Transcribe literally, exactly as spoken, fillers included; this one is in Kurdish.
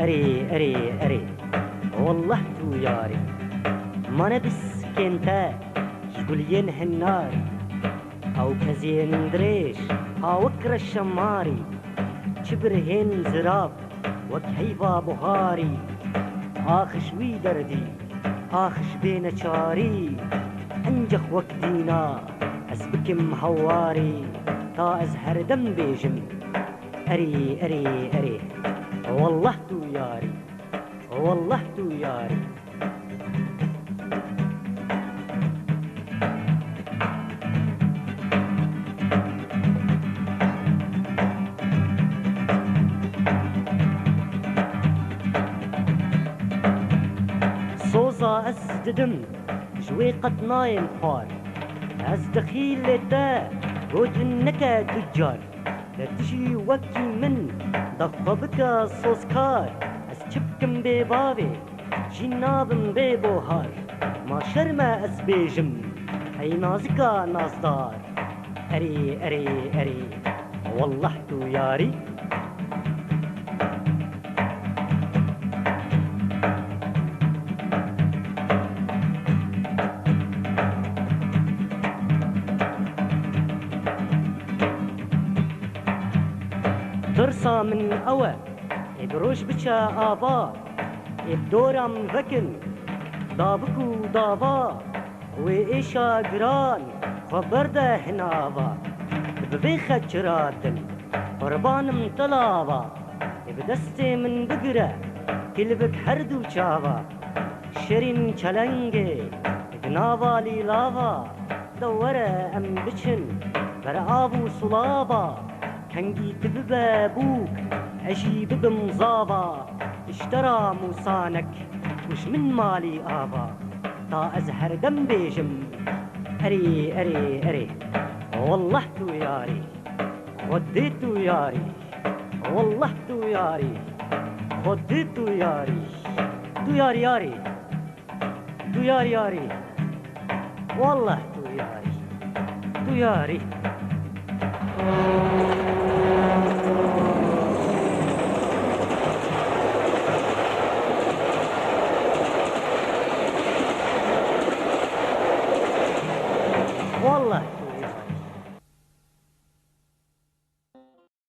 Erê, erê, erê, wallah tu yarî. Mane biskên te ji guliyên hinarî. Ew keziyên dirêj, ha wek reşemarî. Çi birhên zirav, wek heyva buharî. Ax ji wî derdî, ax ji bê neçarî. Encex wek dîna, ez bikim hewarî. Ta ez herdem bêjim, erê, erê, erê, wallah tu yarî. Wallah tu yarî. Soza ez didim ji wê qet nayêm xwar. Ez dixîlê te gotin neke tu car. De tu jî wekî min de xwe bike sozkar. Ez çi bikim bê bavê, jî nabim bê bohar. Ma şerm e ez bêjim, ey nazika nazdar. Erê, erê, erê, wallah tu yarî. Tirsa min ew e, ê bi roj biçe ava, ê bi dora min vekin davik û dava. Wê êşa giran xwe berde hinava, bi vê xeçira din qurbanim te lava. Ê bi destê min bigire, kilbik her du çava. Şirîn çelengê, di nava lîlava, de were em biçin ber av û sulava. Kengî tu bibe bûk, ez jî bibim zava. Ji te ra mûsanek û ji min malî ava. Ta ez herdem bêjim, erê, erê, erê, wallah tu yarî. Xwedê tu yarî. Wallah tu yarî. Xwedê tu yarî. Tu yarî yarî. Tu yarî yarî. Wallah tu yarî. Tu yarî.